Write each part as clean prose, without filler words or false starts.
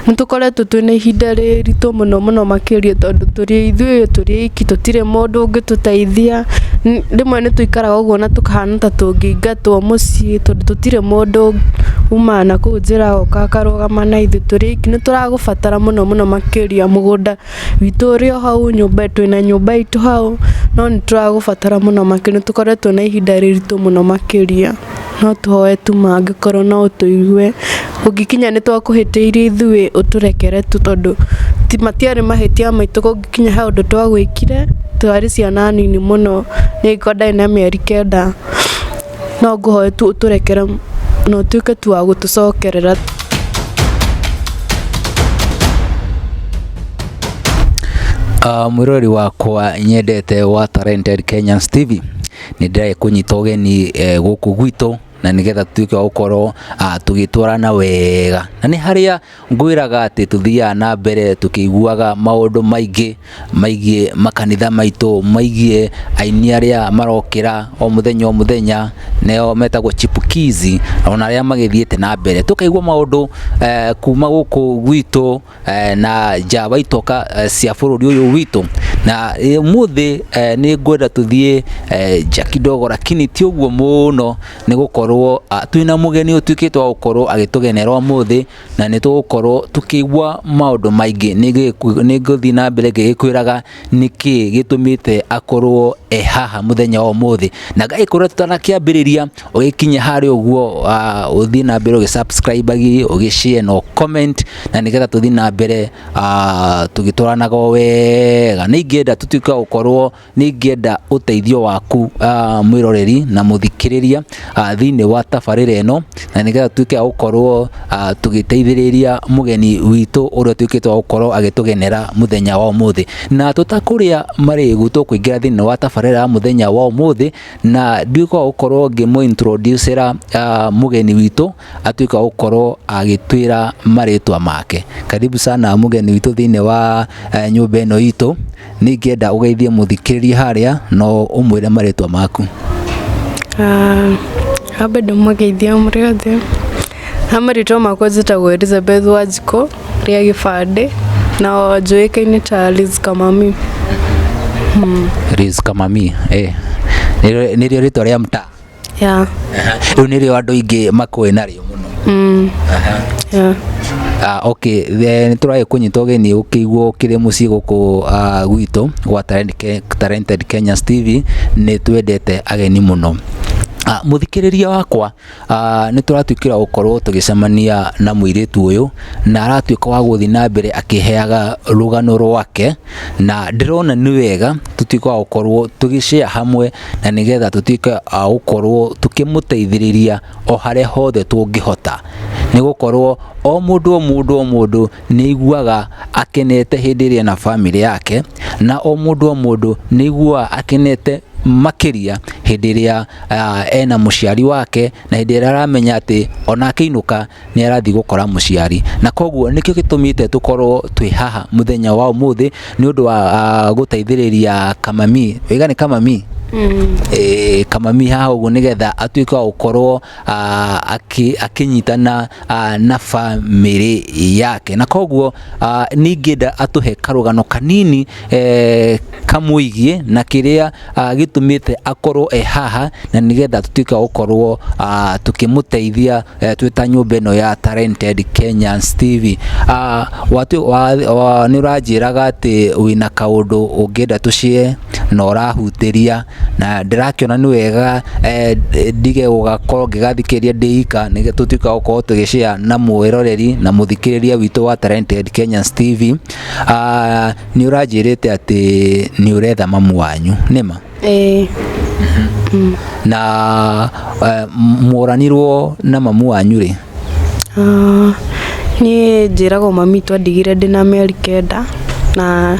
Nĩ tũkoretwo twĩna ihinda rĩritũ mũno mũno makĩria tondũ tũrĩ ithuĩ tũrĩ aiki tũtirĩ mũndũ ũngĩtũteithia. Rĩmwe nĩ tũikaraga ũguo na tũkahana ta tũngĩingatwo mũciĩ tondũ tũtirĩ mũndũ umaga na kũu njĩra agoka akarũgama na ithuĩ tũrĩ aiki. Nĩ tũragũbatara mũno mũno makĩria mũgũnda witũ ũrĩ o hau, nyũmba twĩna nyũmba itũ hau, no nĩ tũragũbatara mũno makĩria. Nĩ tũkoretwo na ihinda rĩritũ mũno makĩria. No tũhoe tu ma angĩkorwo no ũtũigue, ũngĩkinya nĩ twakũhĩtĩirie ithuĩ ũtũrekere tu tondũ matiarĩ mahĩtia maitũ kũngĩkinya he ũndũ twagwĩkire, twarĩ ciana nini mũno, niĩ angĩkorwo ndarĩ na mĩeri 9, no ngũhoe tu ũtũrekere na ũtuĩke tu wa gũtũcokerera. Mwĩroreri wakwa nyendete wa Talented Kenyans TV, nĩ ndĩragĩkũnyita ũgeni gũkũ gwitũ na nĩgetha tũtuĩke wa gũkorwo tũgĩtwarana wega. Na nĩ harĩa ngwĩraga atĩ tũthiaga na mbere tũkĩiguaga maũndũ maingĩ maigiĩ makanitha maitũ, maigiĩ aini arĩa marokĩra o mũthenya o mũthenya, nĩo metagwo chipukizi, ona arĩa magĩthiĩte na mbere. Tũkaigua maũndũ kuma gũkũ gwitũ na nja wa itoka cia bũrũri ũyũ witũ. Na ũmũthĩ nĩ ngwenda tũthiĩ nja kidogo lakini ti ũguo mũno nĩ gũkorwo twĩna mũgeni ũtuĩkĩte wa gũkorwo agĩtũgenera ũmũthĩ na nĩ tũgũkorwo tũkĩigua maũndũ maingĩ. Nĩ ngũthiĩ na mbere ngĩgĩkwĩraga nĩkĩ gĩtũmĩte akorwo e haha mũthenya wa ũmũthĩ. Na ngagĩkwĩra tũtanakĩambĩrĩria ũgĩkinye harĩa ũguo ũthiĩ na mbere ũgĩ subscribe ũgĩ share na ũ comment na nĩgetha tũthiĩ na mbere tũgĩtwaranaga o wega. Nĩ ingĩenda tũtuĩke a gũkorwo, nĩ ingĩenda ũteithio waku mwĩroreri na mũthikĩrĩria thĩinĩ wa tabarĩra ĩno na nĩgetha tũtuĩke a gũkorwo tũgĩteithĩrĩria mũgeni witũ ũrĩa ũtuĩkĩte wa gũkorwo agĩtũgenera mũthenya wa ũmũthĩ. Na tũtakũrĩa marĩgu tũkũingĩra thĩinĩ wa tabarĩra ya mũthenya wa ũmũthĩ na nduĩke wa gũkorwo ngĩmũ introduce ĩra mũgeni witũ atuĩke wa gũkorwo agĩtwĩra marĩtwa make. Karibu sana mũgeni witũ thĩinĩ wa nyũmba ĩno itũ, nĩ ingĩenda ũgeithie mũthikĩrĩria harĩa na ũmwĩre marĩtwa maku. Ambe ndĩmũgeithie mũrĩ othe, ha marĩtwa makwa njĩtagwo Elizabeth Wanjikũ rĩa gĩbandĩ na njũĩkaine ta Liz Kamami. Liz Kamami, eh. Nĩrĩo rĩtwa rĩa mtaa? Yeah. Rĩu nĩrĩo andũ aingĩ makũĩ narĩo mũno. Yeah. Ah, okay, nĩ tũragĩkũnyita ũgeni ũkĩiguo ũkĩrĩ mũciĩ gũkũ gwitũ gwa Talented Kenyans TV, nĩ twendete ageni mũno. Mũthikĩrĩria wakwa, nĩ tũratuĩkĩra gũkorwo tũgĩcemania na mũirĩtu ũyũ na aratuĩka wa gũthiĩ na mbere akĩheaga rũgano rwake, na ndĩrona nĩ wega tũtuĩke wa gũkorwo tũgĩ share hamwe na nĩgetha tũtuĩke a gũkorwo tũkĩmũteithĩrĩria o harĩa hothe tũngĩhota. Nĩ gũkorwo o mũndũ o mũndũ o mũndũ nĩ aiguaga akenete hĩndĩ ĩrĩa ena bamĩrĩ yake, na o mũndũ o mũndũ nĩ aiguaga akenete makĩria hĩndĩ ĩrĩa ena mũciari wake, na hĩndĩ ĩrĩa aramenya atĩ ona akĩinũka nĩ arathiĩ gũkora mũciari. Na koguo nĩkĩo gĩtũmĩte tũkorwo twĩ haha mũthenya wa ũmũthĩ nĩ ũndũ wa gũteithĩrĩria Kamami, waiga nĩ Kamami? Ĩĩ Kamami haha ũguo nĩgetha atuĩke wa gũkorwo akĩnyitana na bamĩrĩ yake. Na koguo nĩ ingĩenda atũhe karũgano kanini kamwĩgiĩ na kĩrĩa gĩtũmĩte akorwo e haha na nĩgetha tũtuĩke a gũkorwo tũkĩmũteithia twĩ ta nyũmba ĩno ya Talented Kenyans TV. Nĩ ũranjĩraga atĩ wĩna kaũndũ ũngĩenda tũ share na ũrahutĩria na ndĩrakĩona nĩ wega ndige gũgakorwo ngĩgathikĩrĩria ndĩ ika nĩgetha tũtuĩke a gũkorwo tũgĩ share na mwĩroreri na mũthikĩrĩria witũ wa Talented Kenyans TV. Nĩ ũranjĩrĩte atĩ nĩ ũretha mamu wanyu, nĩma? Ĩĩ. Na mworanirwo na mamu wanyu rĩ? Niĩ njĩragwo mami witũ andigire ndĩna mĩeri 9 na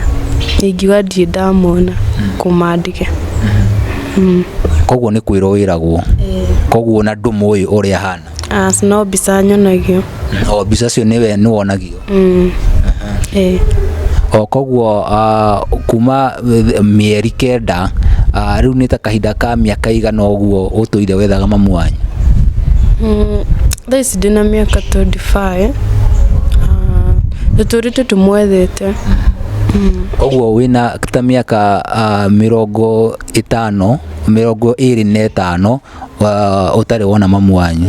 ingiuga ndirĩ ndamuona kuma andige. Koguo nĩ kwĩrwo wĩragwo? Koguo ona ndũmũĩ ũrĩa ahana? Aca no mbica nyonagio. O mbica cio nĩwe nĩwonagio? Ĩĩ. O koguo kuma mĩeri 9 rĩu nĩ ta kahinda ka mĩaka ĩigana ũguo ũtũire wethaga mamu wanyu? Thaa ici ndĩna mĩaka 25. Tũtũrĩte tũmwethete. Koguo wĩna ta mĩaka 50, 25, ũtarĩ wona mamu wanyu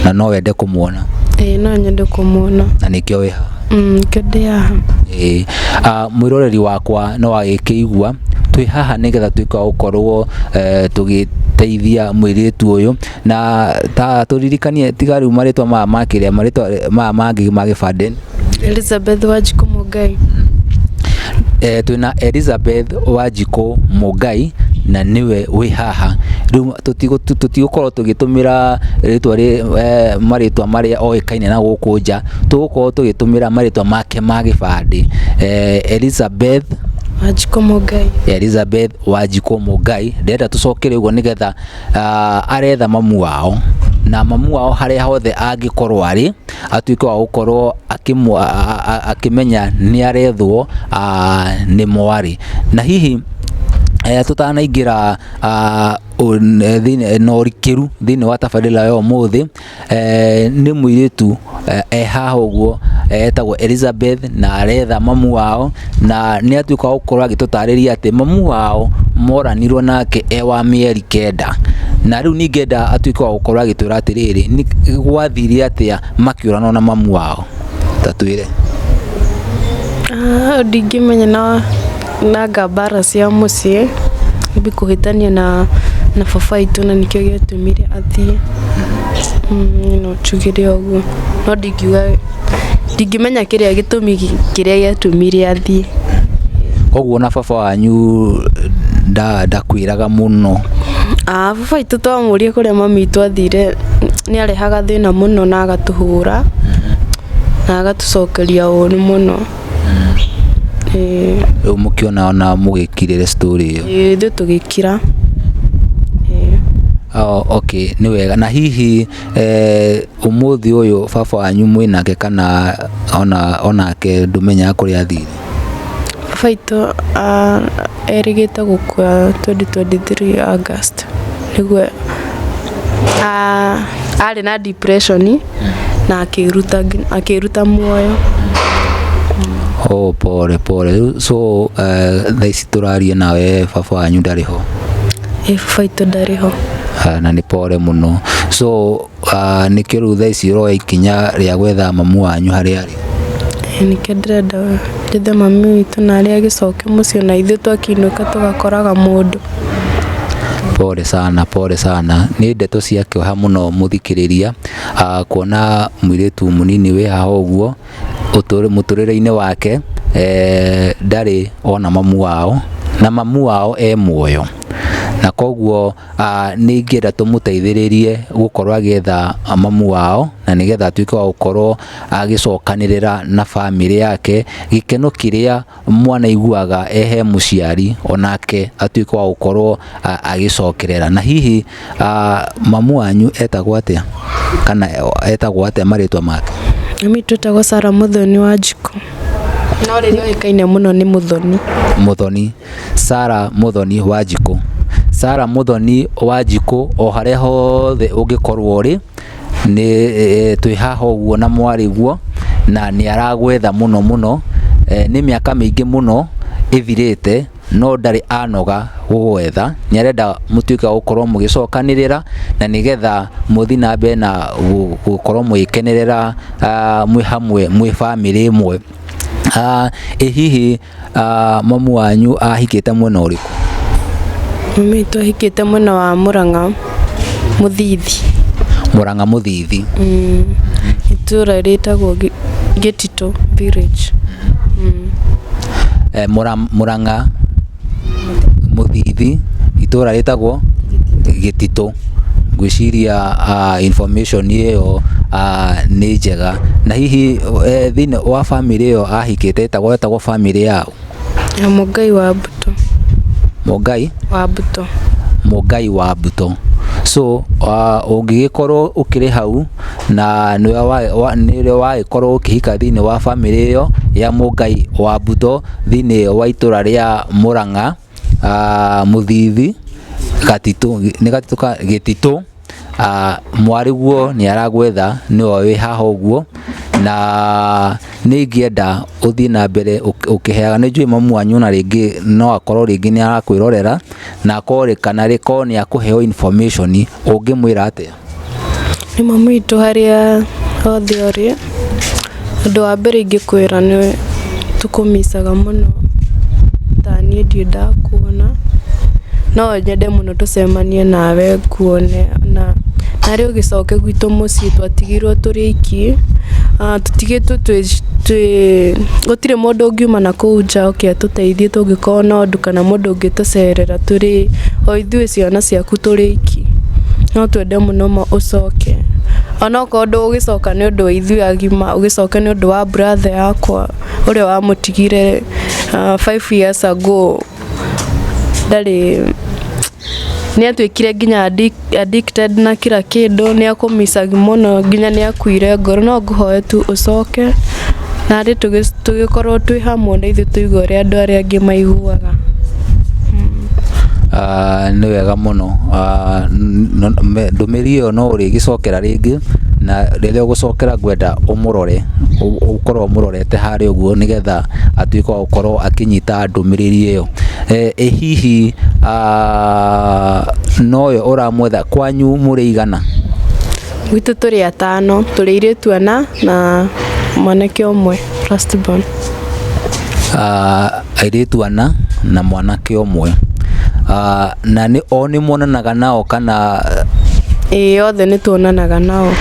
na no wende kũmuona? Ĩĩ, no nyende kũmuona. Na nĩkĩo wĩ haha? Nĩkĩo ndĩ haha. Ĩĩ. Mwĩroreri wakwa no agĩkĩigua twĩ haha nĩgetha tuĩke wa gũkorwo tũgĩteithia mũirĩtu ũyũ na ta tũririkanie tiga rĩu marĩtwa maya ma kĩrĩa, marĩtwa maya mangĩ ma gĩbandĩ. Elizabeth Wanjikũ Mũngai. Twĩna Elizabeth Wanjikũ Mũngai na nĩwe wĩ haha rĩu. Tũtigũkorwo tũgĩtũmĩra rĩtwa marĩtwa marĩa oĩkaine na gũkũ nja, tũgũkorwo tũgĩtũmĩra marĩtwa make ma gĩbandĩ, Elizabeth Wanjikũ Mũngai. Elizabeth Wanjikũ Mũngai. Ndĩrenda tũcokere ũguo nĩgetha aretha mamu wao, na mamu wao harĩa hothe angĩkorwo arĩ atuĩke wa gũkorwo akĩmenya nĩ arethwo nĩ mwarĩ. Na hihi tũtanaingĩra na ũrikĩru thĩinĩ wa tabarĩra ya ũmũthĩ, nĩ mũirĩtu e haha ũguo etagwo Elizabeth na aretha mamu wao, na nĩ atuĩka wa gũkorwo agĩtũtarĩria atĩ mamu wao moranirwo nake e wa mĩeri 9, na rĩu ningĩenda atuĩke wa gũkorwo agĩtwĩra atĩrĩrĩ, gwathire atĩa makĩũranwo na mamu wao? Ta twĩre. Ndingĩmenya na mbara cia mũciĩ, maybe kũhĩtania na baba witũ na nĩkĩo gĩatũmire athiĩ. No njugire ũguo, no ndingiuga, ndingĩmenya kĩrĩa gĩtũmi kĩrĩa gĩatũmire athiĩ. Koguo na baba wanyu ndakwĩraga mũno? Baba witũ twamũria kũrĩa mami witũ athire, nĩ arehaga thĩna mũno na agatũhũra na agatũcokeria ũru mũno. Ĩĩ. Rĩu mũkĩona ona mũgĩkirĩre story ĩyo? Ĩĩ, ithuĩ tũgĩkira. Oh, okay, nĩ wega. Na hihi ũmũthĩ ũyũ baba wanyu mwĩnake kana onake ndũmenyaga kũrĩa athire? Baba witũ erĩgĩte gũkua 2023 August, nĩguo arĩ na depression na akĩruta muoyo. Oh, pole pole. Rĩu so thaa ici tũraria nawe baba wanyu ndarĩ ho? Ĩĩ, baba witũ ndarĩ ho. Na nĩ pole mũno. So nĩkĩo rĩu thaa ici ũroya ikinya rĩa gwetha mamu wanyu harĩa arĩ? Ĩĩ, nĩkĩo ndĩrenda njethe mami witũ na arĩa agĩcoke mũciĩ na ithuĩ twakĩinũka tũgakoraga mũndũ. Pole sana, pole sana. Nĩ ndeto cia kĩeha mũno mũthikĩrĩria, kuona mũirĩtu mũnini wĩ haha ũguo mũtũrĩre-inĩ wake ndarĩ ona mamu wao, na mamu wao e muoyo, na koguo nĩ ingĩenda tũmũteithĩrĩrie gũkorwo agĩetha mamu wao na nĩgetha atuĩke wa gũkorwo agĩcokanĩrĩra na bamĩrĩ yake, gĩkeno kĩrĩa mwana aiguaga ehe mũciari onake atuĩke wa gũkorwo agĩcokerera. Na hihi mamu wanyu etagwo atĩa, kana etagwo atĩa marĩtwa make? Mami witũ etagwo Sarah Muthoni Wanjikũ, no rĩrĩa oĩkaine mũno nĩ Muthoni. Muthoni, Sarah Muthoni Wanjikũ. Sarah Muthoni Wanjikũ, o harĩa hothe ũngĩkorwo ũrĩ, nĩ twĩ haha ũguo na mwarĩguo na nĩ aragwetha mũno mũno. Nĩ mĩaka mĩingĩ mũno ĩthirĩte no ndarĩ anoga gũgwetha, nĩ arenda mũtuĩke wa gũkorwo mũgĩcokanĩrĩra na nĩgetha mũthiĩ na mbere na gũkorwo mũgĩkenerera mwĩ hamwe mwĩ bamĩrĩ ĩmwe. Ĩ hihi mamu wanyu ahikĩte mwena ũrĩkũ? Mami witũ ahikĩte mwena wa Mũrang'a Mũthithi. Mũrang'a Mũthithi. Itũra rĩtagwo Gĩtitũ village. Mũrang'a Mũthithi, itũra rĩtagwo Gĩtitũ. Ngwĩciria information ĩyo nĩ njega. Na hihi thĩinĩ wa bamĩrĩ ĩyo ahikĩte ĩtagwo bamĩrĩ yao? Ya Mũngai wa Mbuto. Mũngai? Wa Mbuto. Mũngai wa Mbuto. So ũngĩgĩkorwo ũkĩrĩ hau na nĩwe wagĩkorwo ũkĩhika thĩinĩ wa bamĩrĩ ĩyo ya Mũngai wa Mbuto thĩinĩ wa itũra rĩa Mũrang'a Mũthithi Gatitũ, nĩ Gatitũ ka Gĩtitũ, mwarĩguo nĩ aragwetha, nĩwe wĩ haha ũguo. Na nĩ ingĩenda ũthiĩ na mbere ũkĩheaga. Nĩ njũĩ mamu wanyu ona rĩngĩ no akorwo rĩngĩ nĩ arakwĩrorera, na akorwo kana rĩkorwo nĩ akũheo information, ũngĩmwĩra atĩa? Nĩ mami witũ harĩa hothe ũrĩ, ũndũ wa mbere ingĩkwĩra nĩ tũkũmicaga mũno, ta niĩ ndirĩ ndakuona, no nyende mũno tũcemanie nawe nguone, na narĩ ũgĩcoke gwitũ mũciĩ twatigirwo tũrĩ aiki, tũtigĩtwo twĩ gũtirĩ mũndũ ũngiuma na kũu nja oke atũteithie tũngĩkorwo na ũndũ kana mũndũ ũngĩtũcerera, tũrĩ o ithuĩ ciana ciaku tũrĩ aiki. No twende mũno ma ũcoke, onokorwo ndũgũgĩcoka nĩ ũndũ wa ithuĩ agima, ũgĩcoke nĩ ũndũ wa brother yakwa ũrĩa wamũtigire 5 years ago. Ndarĩ nĩ atuĩkire nginya addicted na kila kĩndũ, nĩ akũmicagi mũno nginya nĩ akuire ngoro. No ngũhoe tu ũcoke narĩ tũgĩkorwo twĩ hamwe na ithuĩ tũigue ũrĩa andũ arĩa angĩ maiguaga. Nĩ wega mũno. Ndũmĩrĩri ĩyo no ũrĩgĩcokera rĩngĩ, na rĩrĩa ũgũcokera ngwenda ũmũrore, ũkorwo ũmũrorete harĩa ũguo, nĩgetha atuĩke wa gũkorwo akĩnyita ndũmĩrĩri ĩyo. Ĩ hihi nowe ũramwetha? Kwanyu mũrĩ igana? Gwitũ tũrĩ atano, tũrĩ airĩtu ana na mwanake ũmwe, first born. Airĩtu ana na mwanake ũmwe. Na nĩ o nĩ muonanaga nao kana? Ĩĩ, othe nĩ tuonanaga nao.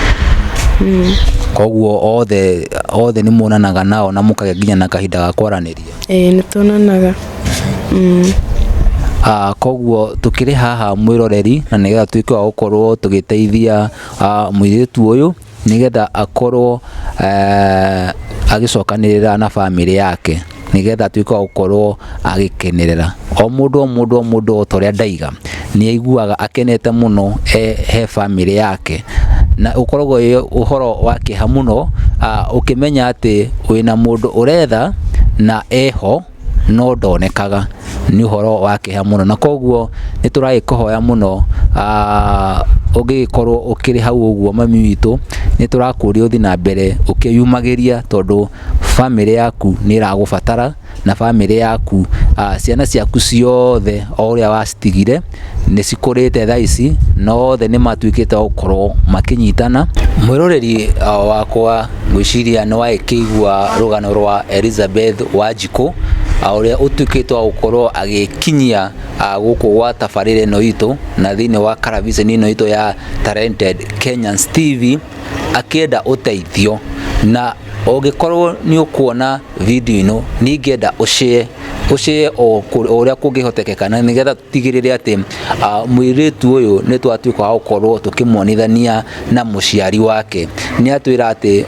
Koguo othe othe nĩ muonanaga nao na mũkagĩa nginya na kahinda ga kwaranĩria? Ĩĩ, nĩ tuonanaga. Koguo tũkĩrĩ haha, mwĩroreri, na nĩgetha tuĩke wa gũkorwo tũgĩteithia mũirĩtu ũyũ, nĩgetha akorwo agĩcokanĩrĩra na bamĩrĩ yake, nĩgetha atuĩke wa gũkorwo agĩkenerera o mũndũ o mũndũ o mũndũ. O ta ũrĩa ndaiga, nĩ aiguaga akenete mũno he bamĩrĩ yake, na ũkoragwo wĩ ũhoro wa kĩeha mũno ũkĩmenya atĩ wĩna mũndũ ũretha na eho no ndonekaga. Nĩ ũhoro wa kĩeha mũno, na koguo nĩ tũragĩkũhoya mũno, ũngĩgĩkorwo ũkĩrĩ hau ũguo, mami witũ, nĩ tũrakũria ũthiĩ na mbere ũkĩyumagĩria, tondũ bamĩrĩ yaku nĩ ĩragũbatara, na bamĩrĩ yaku, ciana ciaku ciothe o ũrĩa wacitigire nĩ cikũrĩte thaa ici, na othe nĩ matuĩkĩte a gũkorwo makĩnyitana. Mwĩroreri wakwa, ngwĩciria nĩ wagĩkĩigua rũgano rwa Elizabeth Wanjikũ, ũrĩa ũtuĩkĩte wa gũkorwo agĩkinyia gũkũ gwa tabarĩra ĩno itũ na thĩinĩ wa karaviceni ĩno itũ ya Talented Kenyans TV, akĩenda ũteithio. Na ũngĩkorwo nĩ ũkuona video ĩno, nĩ ingĩenda ũshare, ũshare o ũrĩa kũngĩhotekeka, na nĩgetha tũtigĩrĩre atĩ mũirĩtu ũyũ nĩ twatuĩka wa gũkorwo tũkĩmuonithania na mũciari wake. Nĩ atwĩra atĩ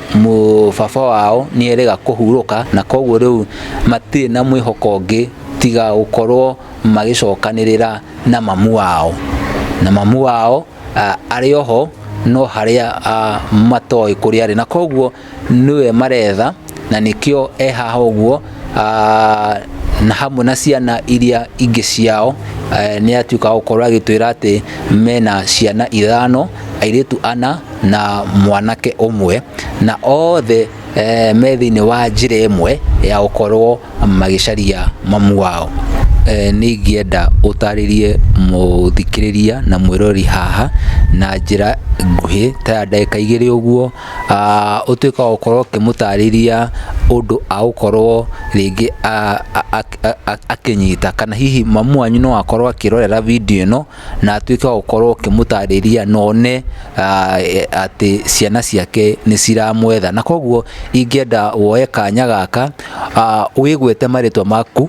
baba wao nĩ erega kũhurũka, na koguo rĩu matirĩ na mwĩhoko ũngĩ tiga gũkorwo magĩcokanĩrĩra na mamu wao, na mamu wao arĩ oho no harĩa matoĩ kũrĩa arĩ, na koguo nĩwe maretha, na nĩkĩo e haha ũguo na hamwe na ciana iria ingĩ ciao. Nĩ atuĩka wa gũkorwo agĩtwĩra atĩ mena ciana ithano, airĩtu ana na mwanake ũmwe, na othe me thĩinĩ wa njĩra ĩmwe ya gũkorwo magĩcaria mamu wao. Nĩ ingĩenda ũtarĩrie mũthikĩrĩria na mwĩrori haha na njĩra nguhĩ ta ya ndagĩka 2 ũguo, ũtuĩke wa gũkorwo ũkĩmũtarĩria ũndũ agũkorwo rĩngĩ akĩnyita, kana hihi mamu wanyu no akorwo akĩrorera video ĩno na atuĩke wa gũkorwo ũkĩmũtarĩria na one atĩ ciana ciake nĩ ciramwetha. Na koguo ingĩenda woe kanya gaka wĩgwete marĩtwa maku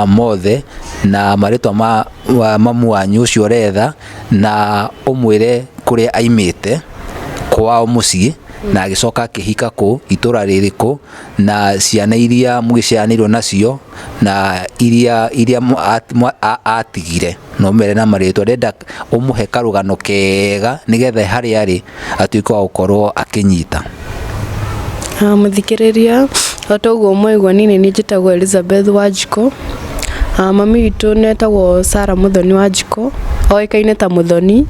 mothe na marĩtwa ma mamu wanyu ũcio ũretha, na ũmwĩre kũrĩa aimĩte kwao mũciĩ, na agĩcoka akĩhika kũ, itũra rĩrĩkũ, na ciana iria mũgĩciaranĩirwo nacio, na iria atigire, na ũmere na marĩtwa. Ndĩrenda ũmũhe karũgano kega, nĩgetha harĩa arĩ atuĩke wa gũkorwo akĩnyita. Mũthikĩrĩria, o ta ũguo mwaigua, niĩ nĩ niĩ njĩtagwo Elizabeth Wanjikũ. Mami witũ nĩ etagwo Sarah Mũthoni Wanjikũ, oĩkaine ta Mũthoni.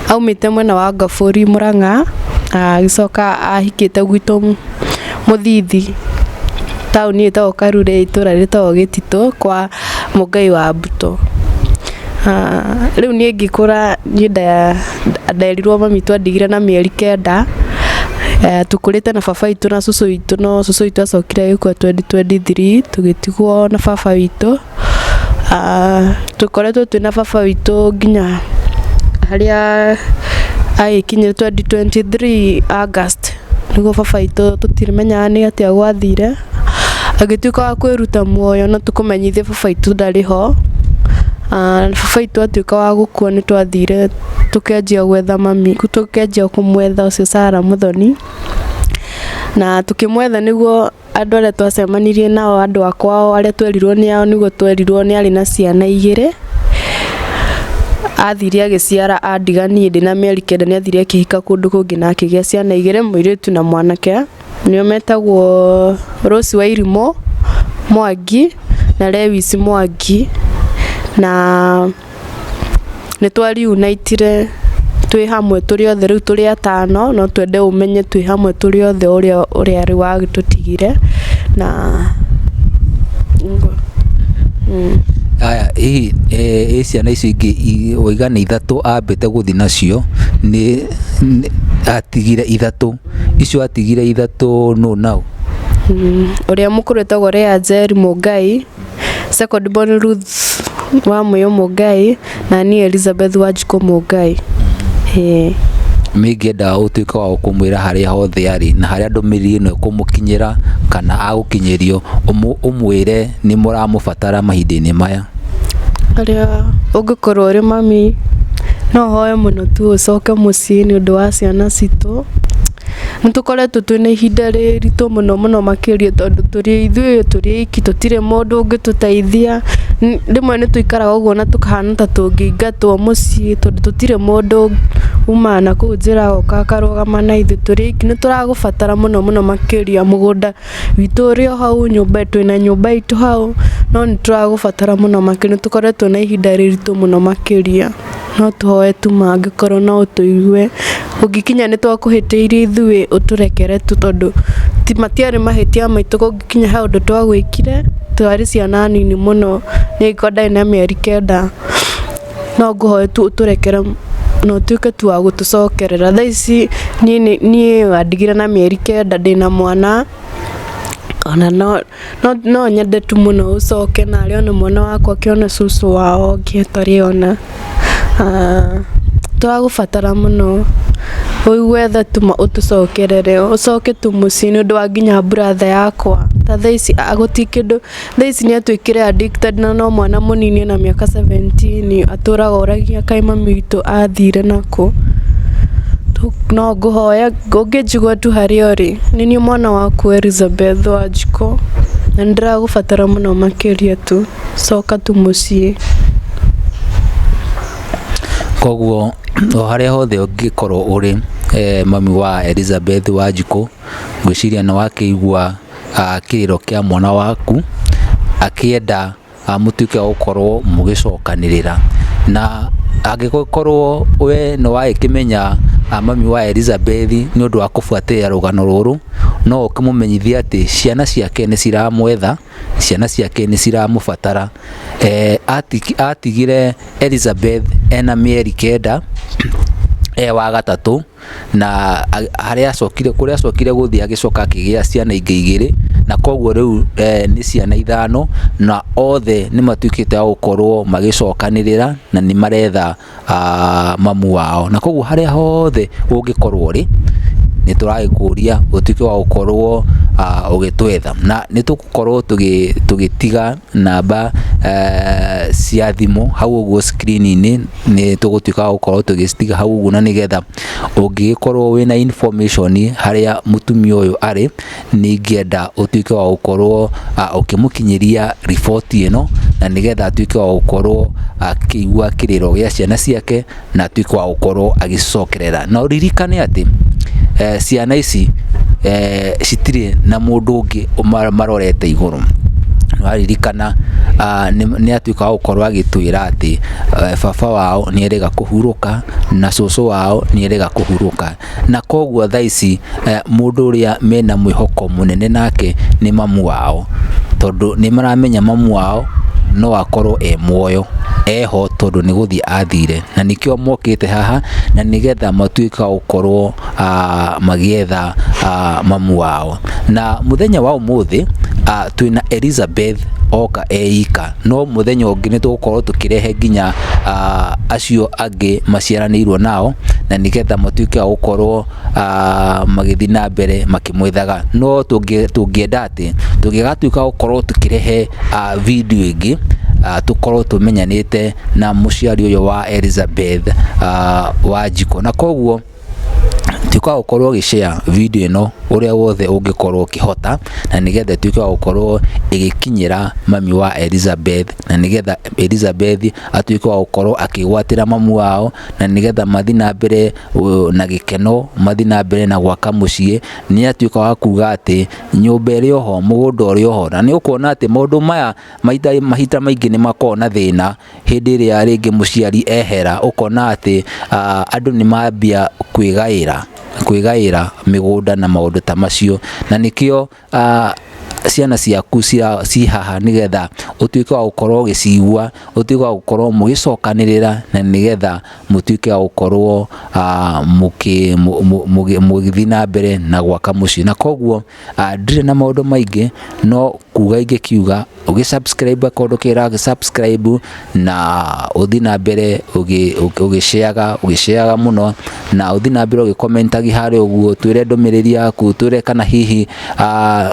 Aumĩte mwena wa Ngabũri, Mũrang'a. Agĩcoka ahikĩte gwitũ Mũthithi, taũni ĩtagwo Karure, itũra rĩtagwo Gĩtitũ kwa Mũngai wa Mbuto. Rĩu niĩ ngĩkũra niĩ nderirwo mami witũ andigire na mĩeri 9. Tũkũrĩte na baba witũ na cũcũ witũ, no cũcũ witũ acokire agĩkua 2023, tũgĩtigwo na baba witũ. Tũkoretwo twĩna baba witũ nginya harĩa agĩkinyire 2023 August, nĩguo baba witũ tũtimenyaga nĩ atĩa gwathire, agĩtuĩka wa kwĩruta muoyo na tũkũmenyithia baba witũ ndarĩ ho. Baba witũ atuĩka wa gũkua nĩ twathire tũkĩanjia gwetha mami, tũkĩanjia kũmwetha ũcio Sarah Mũthoni, na tũkĩmwetha nĩguo andũ arĩa twacemanirie nao, andũ a kwao arĩa twerirwo nĩ ao, nĩguo twerirwo nĩ arĩ na ciana igĩrĩ. Athire agĩciara andiga niĩ ndĩna mĩeri 9, nĩ athire akĩhika kũndũ kũngĩ na akĩgĩa ciana igĩrĩ, mũirĩtu na mwanake. Nĩo metagwo Rose Wairimũ Mwangi na Lewis Mwangi. Na nĩ twa reunite-ire twĩ hamwe tũrĩ othe, rĩu tũrĩ atano, no twende ũmenye twĩ hamwe tũrĩ othe ũrĩa rĩu wagĩtũtigire na ũguo. Aya, hihi ĩ ciana icio ingĩ waiga nĩ ithatũ ambĩte gũthiĩ nacio, nĩ atigire ithatũ, icio atigire ithatũ nũ nao? Ũrĩa mũkũrũ etagwo Leah Njeri Mũngai, second born Ruth Wamũyũ Mũngai, na niĩ Elizabeth Wanjikũ Mũngai. Ĩĩ. Nĩ ingĩenda ũtuĩke wa kũmwĩra harĩa hothe arĩ na harĩa ndũmĩrĩri ĩno ĩkũmũkinyĩra kana agũkinyĩrio, ũmwĩre nĩ mũramũbatara mahinda-inĩ maya. Harĩa ũngĩkorwo ũrĩ mami, no hoe mũno tu ũcoke mũciĩ nĩ ũndũ wa ciana citũ. Nĩ tũkoretwo twĩna ihinda rĩritũ mũno mũno makĩria tondũ tũrĩ ithuĩ tũrĩ aiki, tũtirĩ mũndũ ũngĩtũteithia. Rĩmwe nĩ tũikaraga ũguo na tũkahana ta tũngĩingatwo mũciĩ tondũ tũtirĩ mũndũ umaga nakũu njĩra agoka akarũgama na ithuĩ tũrĩ aiki. Nĩ tũragũbatara mũno mũno makĩria, mũgũnda witũ ũrĩ o hau, nyũmba, twĩna nyũmba itũ hau, no nĩ tũragũbatara mũno makĩria, nĩ tũkoretwo na ihinda rĩritũ mũno makĩria. No tũhoe tu ma angĩkorwo no ũtũigue, ũngĩkinya nĩ twakũhĩtĩirie ithuĩ ũtũrekere tu tondũ matiarĩ mahĩtia maitũ kũngĩkinya he ũndũ twagwĩkire, twarĩ ciana nini mũno, niĩ angĩkorwo ndarĩ na mĩeri 9, no ngũhoe tu ũtũrekere na ũtuĩke tu wa gũtũcokerera. Thaa ici niĩ wandigire na mĩeri 9 ndĩna mwana, ona no nyende tu mũno ũcoke narĩ ona mwana wakwa akĩone cũcũ wao ũngĩ atarĩ ona. Tũragũbatara mũno, ũigue tha tu ũtũcokerere, ũcoke tu mũciĩ nĩ ũndũ wa nginya brother yakwa. Ta thaa ici gũtirĩ kĩndũ, thaa ici nĩ atuĩkire addicted na no mwana mũnini ena mĩaka 17, atũraga oragia kaĩ mami witũ athire nakũ. No ngũhoya ũngĩnjigua tu harĩa ũrĩ, nĩ niĩ mwana waku Elizabeth Wanjikũ, na nĩ ndĩragũbatara mũno makĩria tu, coka tu mũciĩ. Koguo o harĩa hothe ũngĩkorwo ũrĩ, mami wa Elizabeth Wanjikũ, ngwĩciria nĩ wakĩigua kĩrĩro kĩa mwana waku akĩenda mũtuĩke a gũkorwo mũgĩcokanĩrĩra. Na angĩgĩkorwo we nĩ wagĩkĩmenya mami wa Elizabeth nĩ ũndũ wa kũbuatĩrĩra rũgano rũrũ, no ũkĩmũmenyithie atĩ ciana ciake nĩ ciramwetha, ciana ciake nĩ ciramũbatara. Atigire Elizabeth ena mĩeri 9 e wa gatatũ, na harĩa acokire, kũrĩa acokire gũthiĩ agĩcoka akĩgĩa ciana ingĩ igĩrĩ, na koguo rĩu nĩ ciana ithano, na othe nĩ matuĩkĩte a gũkorwo magĩcokanĩrĩra na nĩ maretha mamu wao. Na koguo harĩa hothe ũngĩkorwo ũrĩ, nĩ tũragĩkũria ũtuĩke wa gũkorwo ũgĩtwetha, na nĩ tũgũkorwo tũgĩtiga namba cia thimũ hau ũguo screen-inĩ, nĩ tũgũtuĩka wa gũkorwo tũgĩcitiga hau ũguo, na nĩgetha ũngĩgĩkorwo wĩna information harĩa mũtumia ũyũ arĩ, nĩ ingĩenda ũtuĩke wa gũkorwo ũkĩmũkinyĩria riboti ĩno, na nĩgetha atuĩke wa gũkorwo akĩigua kĩrĩro gĩa ciana ciake, na atuĩke wa gũkorwo agĩcicokerera. Na ũririkane atĩ ciana ici citirĩ na mũndũ ũngĩ marorete igũrũ. Waririkana Nĩ atuĩka wa gũkorwo agĩtwĩra atĩ baba wao nĩ erĩga kũhurũka na cũcũ wao nĩ erĩga kũhurũka, na koguo thaa ici mũndũ ũrĩa mena mwĩhoko mũnene nake nĩ mamu wao, tondũ nĩ maramenya mamu wao no akorwo e muoyo eho, tondũ nĩ gũthiĩ athire, na nĩkĩo mokĩte haha na nĩgetha matuĩke a gũkorwo magĩetha mamu wao. Na mũthenya wa ũmũthĩ twĩna Elizabeth oka eika, no mũthenya ũngĩ nĩ tũgũkorwo tũkĩrehe nginya acio angĩ maciaranĩirwo nao, na nĩgetha matuĩke a gũkorwo magĩthiĩ na mbere makĩmwethaga. No tũngĩenda atĩ tũngĩgatuĩka gũkorwo tũkĩrehe video ĩngĩ, tũkorwo tũmenyanĩte na mũciari ũyũ wa Elizabeth Wanjikũ, na koguo tuĩka wa gũkorwo ũgĩ-share video ĩno ũrĩa wothe ũngĩkorwo ũkĩhota, na nĩgetha ĩtuĩke wa gũkorwo ĩgĩkinyĩra mami wa Elizabeth, na nĩgetha Elizabeth atuĩke wa gũkorwo akĩgwatĩra mamu wao, na nĩgetha mathiĩ na mbere na gĩkeno, mathiĩ na mbere na gwaka mũciĩ. Nĩ atuĩka wa kuga atĩ nyũmba ĩrĩ oho, mũgũnda ũrĩ oho, na nĩ ũkuona atĩ maũndũ maya maita mahinda maingĩ nĩ makoragwo na thĩna hĩndĩ ĩrĩa rĩngĩ mũciari ehera, ũkona atĩ andũ nĩ mambia kwĩgaĩra mĩgũnda na maũndũ ta macio, na nĩkĩo ciana ciaku ci haha nĩgetha ũtuĩke wa gũkorwo ũgĩcigua, ũtuĩke wa gũkorwo mũgĩcokanĩrĩra, na nĩgetha mũtuĩke wa gũkorwo mũgĩthiĩ na mbere na gwaka mũciĩ. Na koguo ndirĩ na maũndũ maingĩ, no kuga ingĩkiuga ũgĩ subscribe akorwo ndũkĩra subscribe, na ũthiĩ na mbere ũgĩshareaga mũno, na ũthiĩ na mbere ũgĩkomentagia harĩa ũguo, twĩre ndũmĩrĩri yaku, twĩre kana hihi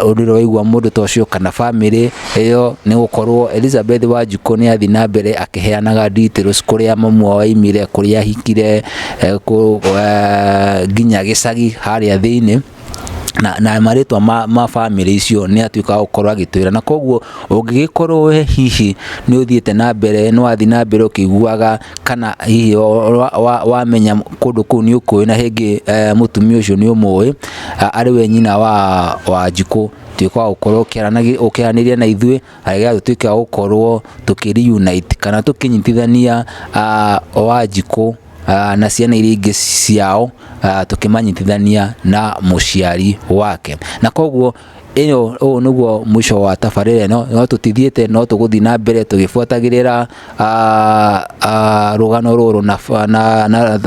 ũndũ ũrĩa waigua mũndũ ta ũcio kana bamĩrĩ ĩyo, nĩ gũkorwo Elizabeth Wanjikũ nĩ athiĩ na mbere akĩheanaga details kũrĩa mamu wao aimire, kũrĩa ahikire, nginya gĩcagi harĩa thĩinĩ, na marĩtwa ma bamĩrĩ icio nĩ atuĩka wa gũkorwo agĩtwĩra. Na koguo ũngĩgĩkorwo we hihi nĩ ũthiĩte na mbere, nĩ wathiĩ na mbere ũkĩiguaga, kana hihi wamenya kũndũ kũu nĩ ũkũĩ, na hĩngĩ mũtumia ũcio nĩ ũmũĩ arĩ we nyina wa Wanjikũ, tuĩka wa gũkorwo ũkĩaranĩria na ithuĩ, nĩgetha tũtuĩke a gũkorwo tũkĩ reunite kana tũkĩnyitithania Wanjikũ na ciana iria ingĩ ciao, tũkĩmanyitithania na mũciari wake. Na koguo ĩyo ũũ nĩguo mũico wa tabarĩra ĩno, no tũtithiĩte, no tũgũthiĩ na mbere tũgĩbuatagĩrĩra rũgano rũrũ na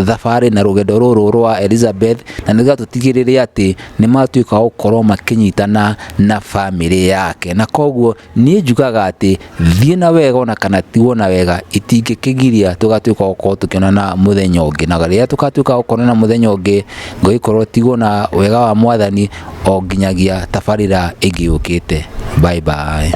thabarĩ na rũgendo rũrũ rwa Elizabeth, na nĩgetha tũtigĩrĩre atĩ nĩ matuĩka gũkorwo makĩnyitana na bamĩrĩ yake. Na koguo niĩ njugaga atĩ thiĩ na wega ona kana tigwo na wega, itingĩkĩgiria tũgatuĩka gũkorwo tũkĩonana mũthenya ũngĩ, na rĩrĩa tũgatuĩka gũkorwo na mũthenya ũngĩ, ngũgĩkorwo tigwo na wega wa mwathani o nginyagia tabarĩra ĩngĩ yũkĩte. Bye bye.